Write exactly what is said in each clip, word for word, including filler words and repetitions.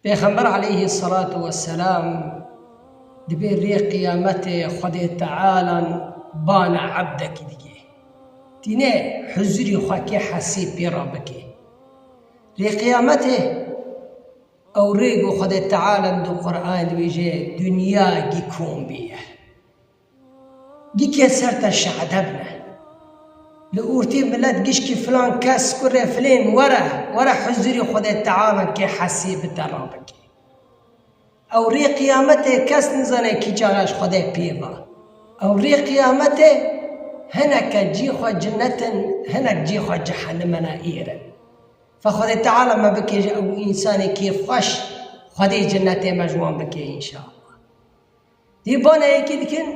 Pêxember aleyhî selatu weselam dibê rê qiyametê Xwedê Teala bana ebdekî dike. Tîne huzurî xwe kê hesîb pê re bike. Rê qiyametê ew rê ku Xwedê Teala di Qur'anê dibêje dinya gî kombî ye. Gî kê ser te şehede bine. Li ortê milet gişkî filan kes kurê filên were, were huzurî Xwedê Teala kê hesîb bi te rabike. Ew rê qiyametê kes nizane kî çaxa ji Xwedê pê va. Ew rê qiyametê hineke cî xwe cinnet in, hinek cî xwe cehenime ne êr in. Fe Xwedê Teala me bike ji ew însanê kêfxweş, Xwedê cinnetê me ji wan bike înşallah. Dê bana yekî dikin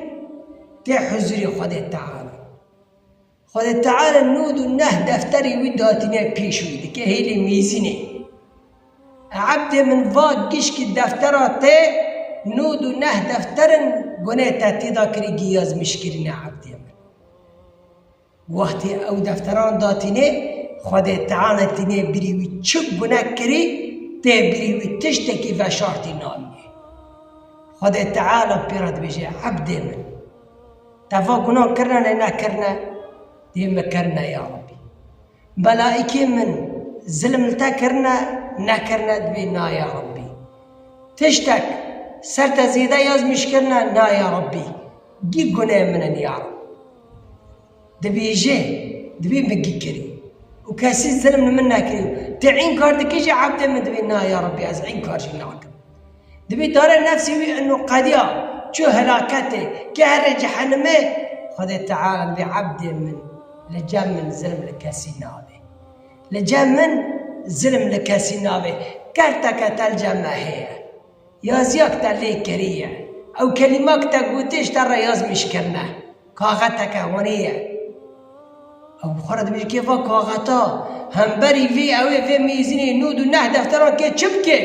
tê huzurê Xwedê Teala. Xwedê Teala nod û neh defterê wî datîne pêş wî dike hêlê mêzînê. Ebdê min va gişkî deftera te nod û neh defter in gunê te tê da kirî gî yazmîş kirîne ebdê min. Wextê ew defteran datînê, Xwedê Teala tînê birî wî çi gunek kirî, tê birî wî tiştekî veşartî namînê. Xwedê Teala pê re dibêje, ebdê min, te va gunan kirine lê nekirine? Dê min kirine ya Rebbî. Melaîkê min zilim li te kirine, nekirine? Dibê na ya Rebbî. Tiştek ser te zêde yazmîş kirine? Na ya Rebbî. Gî gunê min in ya Rebbî. Dibêje, dibê min gî kirî. Û kesî zilim li min nekirî. Tu înkar dikî jî ebdê min? Dibê na ya Rebbî, ez înkar jî nakim. Dibê dare nefsê wî ino qediya, çû helaketê, kê here cehenimê. Xwedê Teala dibê ebdê min, li cem min zilim li kesî nabe. Li cem min zilim li kesî nabe. Kerteke te li cem me heye. Yaziyek te lê kiriye. Ew kelîmak te gotê ji te re yazmîş kirine. Kaxeteke hûnê ye. Ew bi xwe re dibêje, kê va kaxeta, hemberî vê ew ê vê mêzînê nod û neh defteran kê çi bike?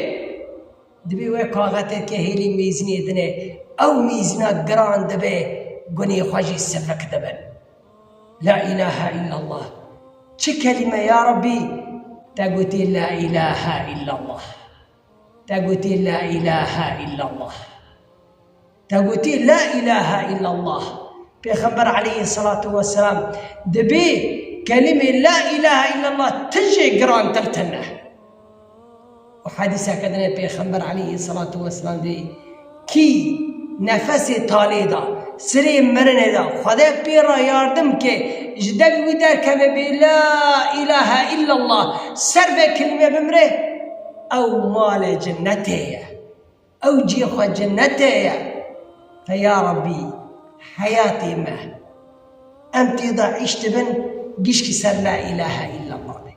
Dibê wê kaxetê kê hêlî mêzînê dinê. Ew mêzîna giran dibe, gunê xwe jî sivik dibin. La ilahe illallah. Çi kelîme ya Rebbî? Te gotî la ilahe illallah. Te gotî la ilahe illallah. Te gotî la ilahe illallah. Pêxember aleyhî selatu weselam dibê kelîmê la ilahe illallah tijê girantir tine. Û hedîseke dinê Pêxember aleyhî selatu weselam dibê kî nefesê talê da, sirê mirinê da, Xwedê pê re yardim ke, ji devê wî derkeve bê la ilahe illallah, ser vê kelîmê bimire, ew malê cinnetê ye. Ew cihê xwe cinnetê ye. Fe ya Rebbî, heyatê me, em tê de îş dibin, gişkî ser la ilahe illallah be.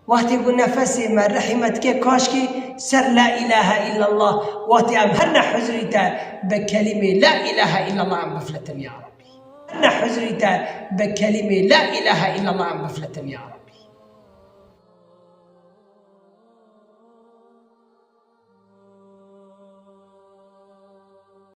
Wextê ku nefesê me, rihê me dike kaşkê ser la ilahe illallah, wextê em herine huzurî te bi kelîmê la ilahe illallah em biflitin ya Rebbî. Herine huzurî te bi kelîmê la ilahe illallah em biflitin ya Rebbî.